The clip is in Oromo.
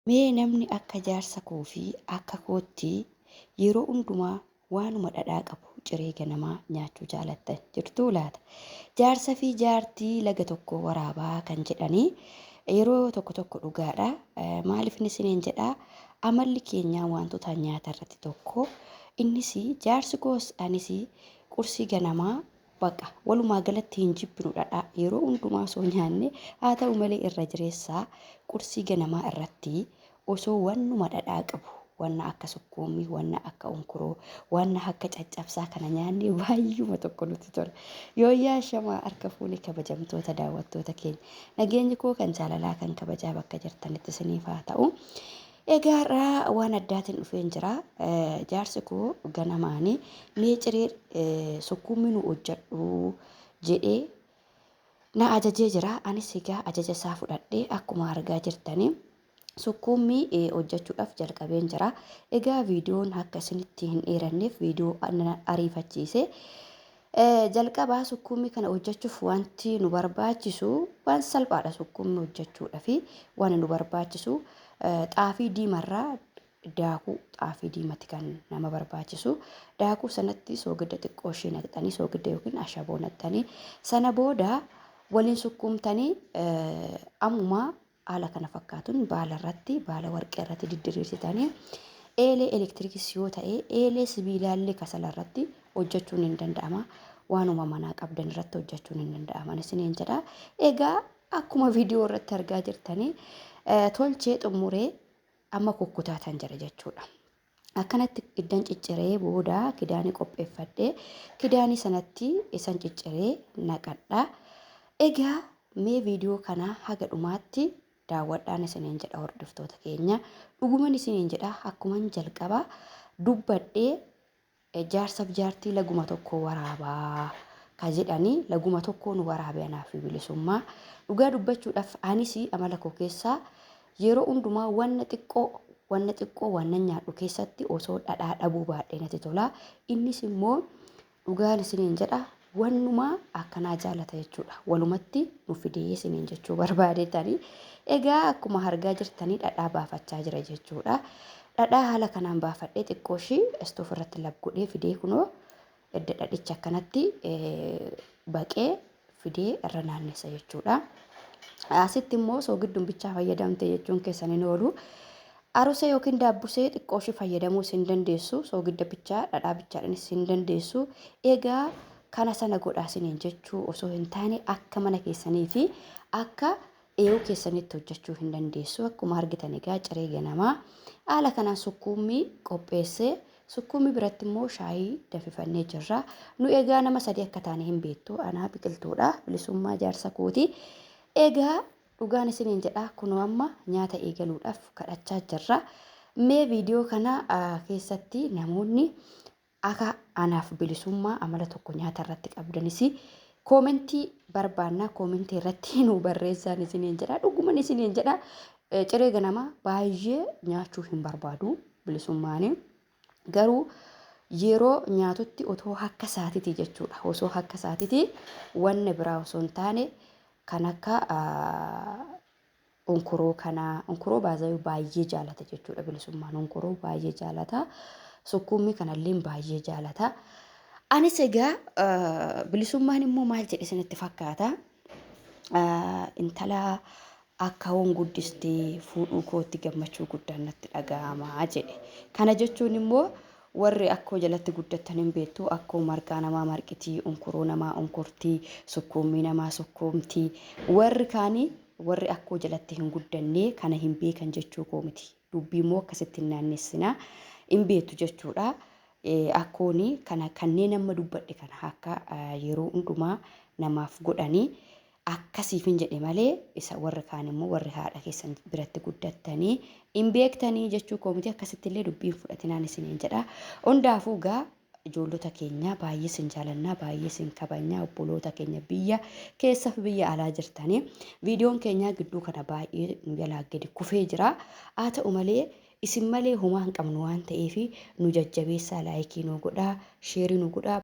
Mee namni akka jaarsa koo fi akka kootti yeroo hundumaa waanuma dhadhaa qabu ciree ganamaa nyaachuu jaalattan jirtuu laata? Jaarsa fi jaartii laga tokko waraabaa kan jedhanii yeroo tokko tokko dhugaadha. Maaliif inni isiniin jedhaa? Amalli keenyaa wantoota nyaata irratti tokko. Innis jaarsi koos anis qursii ganamaa baqa walumaa galatti hin jibbinu dhadhaa yeroo hundumaa osoo nyaanne haa ta'u malee irra jireessaa qursii ganamaa irratti osoo wannuma dhadhaa qabu wanna akka sukkuummii, wanna akka unkuroo, wanna akka caccabsaa kana nyaanne baay'uma tokko nutti tola. Yooyyaa shamaa harka fuune kabajamtoota daawwattoota keenya. Nageenyi koo kan jaalalaa kan kabajaa bakka jirtanitti isiniif haa ta'u. Egaa har'aa waan addaatiin dhufeen jira. Jaarsi koo ganamaani mee ciree sukkuummii nu hojjedhu jedhee na ajajee jira. Anis egaa ajaja isaa fudhadhee akkuma argaa jirtanii sukkuummii hojjechuudhaaf jalqabeen jira. Egaa viidiyoon akka isinitti hin dheeranneef viidiyoo na ariifachiise. Jalqabaa sukkuummii kana hojjechuuf wanti nu barbaachisu waan salphaadha. Sukkuummii hojjechuudhaaf waan nu barbaachisu xaafii diimarraa daakuu xaafii diimatti kan nama barbaachisu. Daakuu sanatti soogidda xiqqoo ishee naqxanii soogidda yookiin ashaboo naqxanii sana booda waliin sukkuumtanii ammumaa haala kana fakkaatuun baala irratti baala warqee irratti diddiriirsitanii eelee elektiriikis yoo ta'e eelee sibiilaallee kasala irratti hojjechuun hin danda'ama. Waanuma manaa qabdan irratti hojjechuun hin danda'ama isiniin jedha. Egaa akkuma viidiyoo irratti argaa jirtanii tolchee xumuree amma kukkutaatan jira jechuudha. Akkanatti iddan cicciree booda kidaanii qopheeffadhee kidaanii sanatti isan cicciree naqadha. Egaa mee viidiyoo kana haga dhumaatti daawwadhaan isiniin jedha hordoftoota keenya. Dhuguman isiniin jedha akkuman jalqaba dubbadhee jaarsaaf jaartii laguma tokko waraabaa ka jedhanii laguma tokkoon waraabee anaa fi bilisummaa. Dhugaa dubbachuudhaaf anis amala koo keessaa yeroo hundumaa wanna xiqqoo wanna xiqqoo wannan nyaadhu keessatti osoo dhadhaa dhabuu baadhee natti tola. Innis immoo dhugaan isiniin jedha wannuma akkanaa jaalata jechuudha. Walumatti nu fidee isiniin jechuu barbaadetanii. Egaa akkuma argaa jirtanii dhadhaa baafachaa jira jechuudha. Dhadhaa haala kanaan baafadhee xiqqoo ishii istoof irratti lab godhee fidee kunoo edda dhadhicha akkanatti baqee fidee irra naannessa jechuudha. Asitti immoo soogidduun bichaa fayyadamte jechuun keessan hin oolu. Arusee yookiin daabbusee xiqqoo ishii fayyadamuu isin dandeessu. Soogidda bichaa dhadhaa bichaadhaan isin dandeessu. Egaa kana sana godhaa isiniin jechuu osoo hin taane akka mana keessanii fi akka eeyoo keessanitti hojjechuu hin dandeessu. Akkuma argitan egaa ciree ganamaa haala kanaan sukkuummii qopheessee sukkuummii biratti immoo shaayii danfifannee jirra. Nu egaa nama sadii akka taane hin beektu. Anaa biqiltuudha. Bilisummaa jaarsa kooti. Egaa dhugaan isiniin jedha kunoo amma nyaata eegaluudhaaf kadhachaa jirra. Mee viidiyoo kana keessatti namoonni akka anaaf bilisummaa amala tokko nyaata irratti qabdanis koomentii barbaannaa koomentii irratti nu barreessaan isiniin jedha. Dhuguman isiniin jedha. Ciree ganamaa baay'ee nyaachuu hin barbaadu bilisummaani. Garuu yeroo nyaatutti otoo akka saatiti jechuudha. Osoo akka saatiti wanna biraa osoo hin taane kan akka unkuroo kanaa unkuroo baazayuu baay'ee jaalata jechuudha bilisummaan unkuroo baay'ee jaalata. Sukkuummii kanallee baay'ee jaalata. Anis egaa bilisummaan immoo maal jedhe isinitti fakkaata? Intala akka hoon guddistee fuudhuu kootti gammachuu guddaan natti dhaga'ama jedhe. Kana jechuun immoo warri akkoo jalatti guddattan hin beektu akkoo marqaa namaa marqitii, unkuroo namaa unkurtii, sukkuummii namaa sukkuumtii. Warri kaanii warri akkoo jalatti hin guddanne kana hin beekan jechuu koo miti. Dubbii immoo akkasitti hin naannessinaa hin beektu jechuudha. Akkooni kana kanneen amma dubbadhe kana akka yeroo hundumaa namaaf godhanii akkasiifin jedhe malee isa warri kaan immoo warri haadha keessan biratti guddattanii hin beektanii jechuu koo miti akkasitti illee dubbiin fudhatinaan isiniin jedha. Hundaafuu gaa ijoollota keenya baay'ee isin jaalannaa baay'ee isin kabajnaa obboloota keenya biyya keessaaf biyya alaa jirtanii viidiyoon keenya gidduu kana baay'ee nu jalaa gadi kufee jira. Haa ta'u malee isin malee homaa hin qabnu waan ta'eef nu jajjabeessaa laayikii nu godhaa sheerii nu godhaa.